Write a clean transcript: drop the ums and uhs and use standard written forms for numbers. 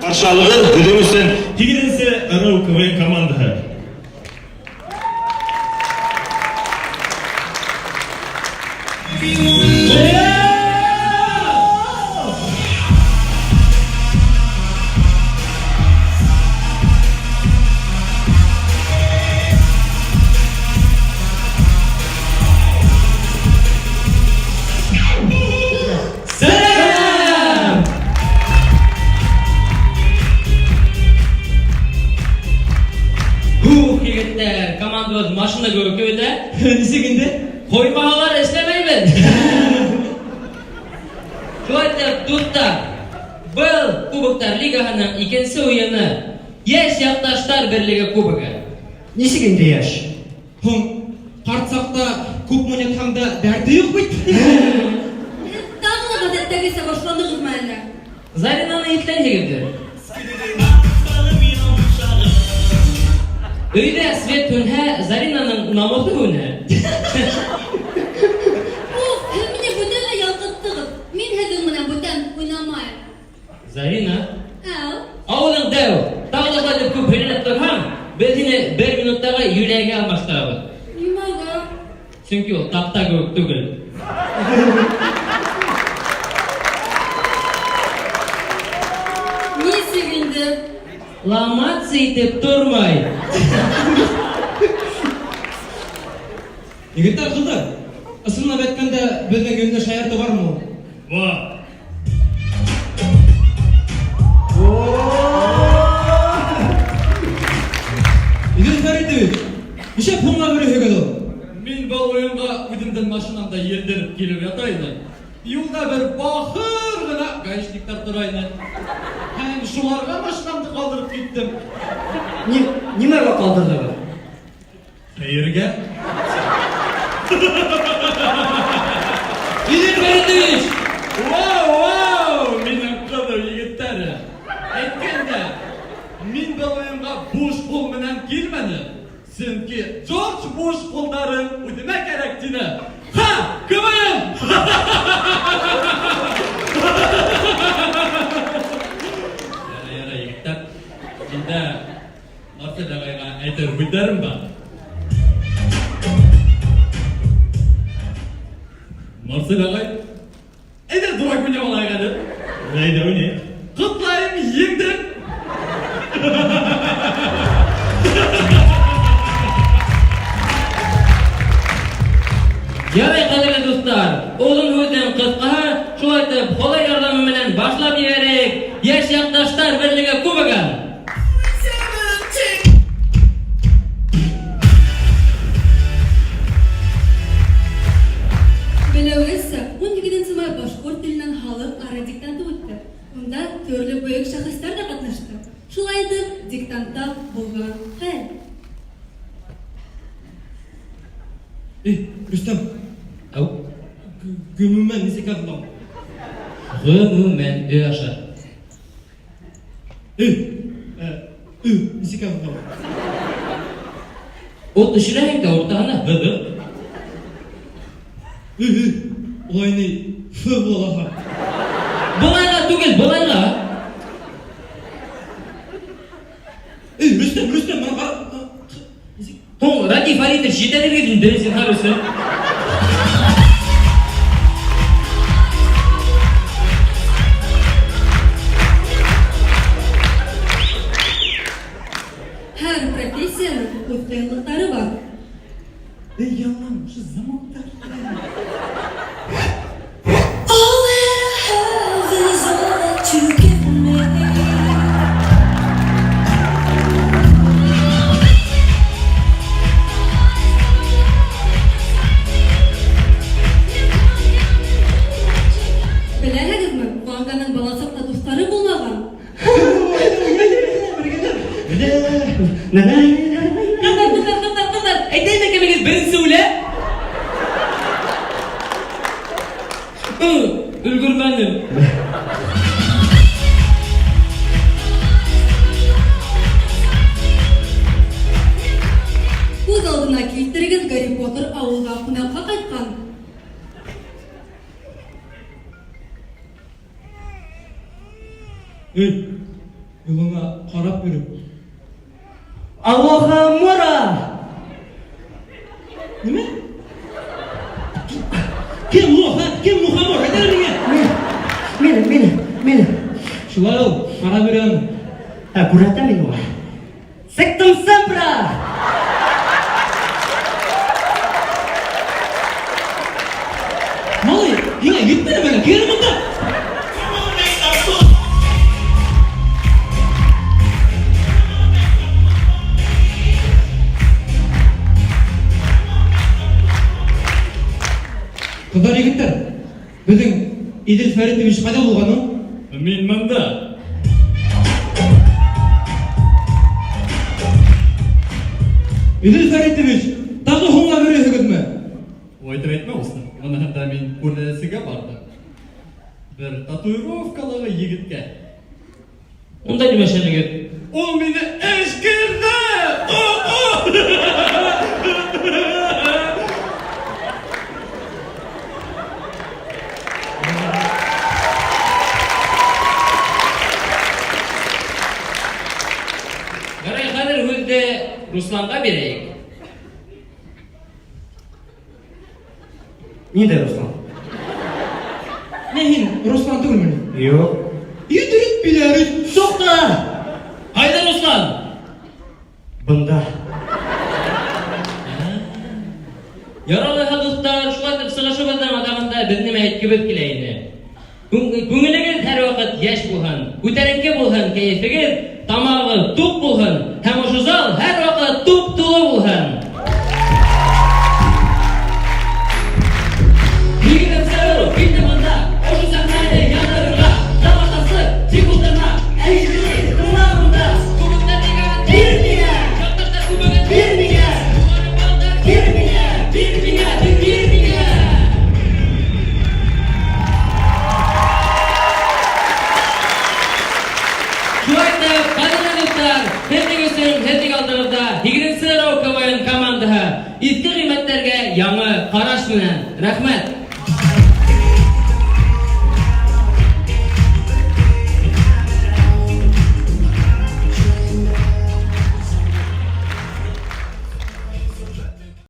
Каршы алыгыз, беҙҙең өсөн һигеҙенсе ырыу КВН командаһы. Сәләм! Ух, егеттәр, командабыҙ машина кеүек бит, ә? Нисек инде? Ҡоймаһалар эшләмәйбеҙ. Шулай итеп, дуҫтар, был Кубоктар лигаһының икенсе уйыны Йәш яҡташтар берлеге кубогы. Нисек инде йәш? Һуң, карт сакта күп уйнатһаң да дәрте юк бит. Һеҙ тағы ла ғәҙәттәгесә башландығыҙмы әллә? Заринаны иҫләйһегеҙҙер. Өйҙә свет һүнһә, Заринаның намыҫы һүнә. Уф, һеҙ мине бүтән дә ялҡыттығыҙ. Мин һеҙҙең менән бүтән уйнамайым. Зарина, Әү. ауыҙың дәү. Тағы ла шулай итеп күп һөйләнеп торһаң, беҙ һине бер минуттағы Юлиягә алмаштырабыҙ. Нимәгә? Сөнки ул таҡта кеүек түгел. Нисек инде? Ломаться итеп тормай. Егетләр, кызлар, ысынлап әйткәндә, безнең өйдә шаярту бармы ул? Бар. Идел Фәритович, нишләп һуңға бөрөһөгөҙ ул? Мин был уйынға үҙемдең машинамда елдереп килеп ята инем. Юлда бер бахыр ғына гаишниктар тора ине. Һәм шуларға машинамды ҡалдырып киттем. Ни, нимәгә ҡалдырҙығыҙ? Хәйергә? Идел Фәритович! Вау, вау, минең ҡыҙыу егеттәре. Әйткәндә, мин был уйынға буш ҡул менән килмәнем. Сөнки Джордж Буш ҡулдарын үҙемә кәрәк тине. Ха, КВН! Ярай, ярай, егеттәр. Миндә Марсель ағайға әйтер һүҙҙәрем бар. Марсель ағай, әйҙә дурак уйнап алайыҡ әле. Әйҙә уйнайыҡ. Ҡотлайым, еңдең! Ярай, ҡәҙерле дуҫтар, оҙон һүҙҙең ҡыҫҡаһы, шулай итеп, Хоҙай ярҙамы менән башлап ебәрәйек Йәш яҡташтар берлеге кубогын. Белеүегеҙсә, 18 май башҡорт теленән халыҡ-ара диктанты үтте. Унда төрлө бөйөк шәхестәр ҙә ҡатнашты. Шулай итеп, диктантта булған хәл. Эй, Рөстәм, Әү. Гөмүмән нисек яҙыла? Ғөмүмән, Ө аша. Эй, Ө нисек яҙыла? Ут төшөрәһең дә уртаһына һыҙыҡ. Ө, ө, улай ни, Ф була. Былайға түгел, былайға. Эй, Рөстәм, Рөстәм, мына ҡара. Нисек? Һуң, Радий Фаритович, етәлергә инде, зинһар өсөн. Һәр профессияның үҙ ҡыйынлыҡтары бар. Эй, ялан, ошо замоктар. All that I have is all that you give me. Беләһегеҙме, Ванганың бала саҡта дуҫтары булмаған. Ҡыҙҙар, ҡыҙҙар, ҡыҙҙар, ҡыҙҙар, әйтәйем кемегеҙ беренсе үлә? Өлгөрмәнем. Күҙ алдына килтерегеҙ, Гарри Поттер ауылға ҡунаҡҡа ҡайтҡан. Эй, Юлыңа ҡарап йөрө. Алохомора! Нимә? Кем лох, а? Кем мухомор? Әйт әле миңә. Мин, мин, мин. Шулай ул, ҡарап йөрө аны. Ә, күрһәтәм мин уға. Сектум семпра! Малай, һиңә етмәнеме әллә? Кил әле монда. Ҡыҙҙар, егеттәр, беҙҙең Идел Фәритович ҡайҙа булған ул? Мин монда. Идел Фәритович, тағы һуңлап йөрөйһөгөҙмө? Улайтып әйтмә, Усман. Быныһында мин күрәҙәсегә барҙым. Бер татуировкалағы егеткә. Унда нимә эшләнегеҙ? Ул мине эшкерҙе! Ярай, хәҙер һүҙҙе Русланға бирәйек. Ниндәй Руслан? Ни һин Руслан түгелме ни? Юҡ. Йөҙөрөп биләр. Туҡта! Ҡайҙа Руслан? Бында. Ярай улайһа, дуҫтар, шулай итеп сығышыбыҙҙың аҙағында беҙ нимә әйткебеҙ килә ине? Күңелегеҙ һәр ваҡыт йәш булһын, күтәренке булһын, кәйефегеҙ, тамағығыҙ туҡ булһын һәм ошо зал һәр ваҡыт туп-тулы булһын. Һигеҙенсе ырыу килде бында, ошо сәхнәне яндырырға. Тамашасы, тик ултырма, Әйҙә, тыңла бында. Күбектәр тигәнен Бир миңә! Яҡташтар күбеген Бир миңә! Юғары балдар Бир миңә! Бир миңә, бир миңә! Шулай итеп, ҡәҙерле дуҫтар, һеҙҙең өсөн һеҙҙең алдығыҙҙа һигеҙенсе ырыу КВН командаһы иҫке ҡиммәттәргә яңы ҡараш менән. Рәхмәт!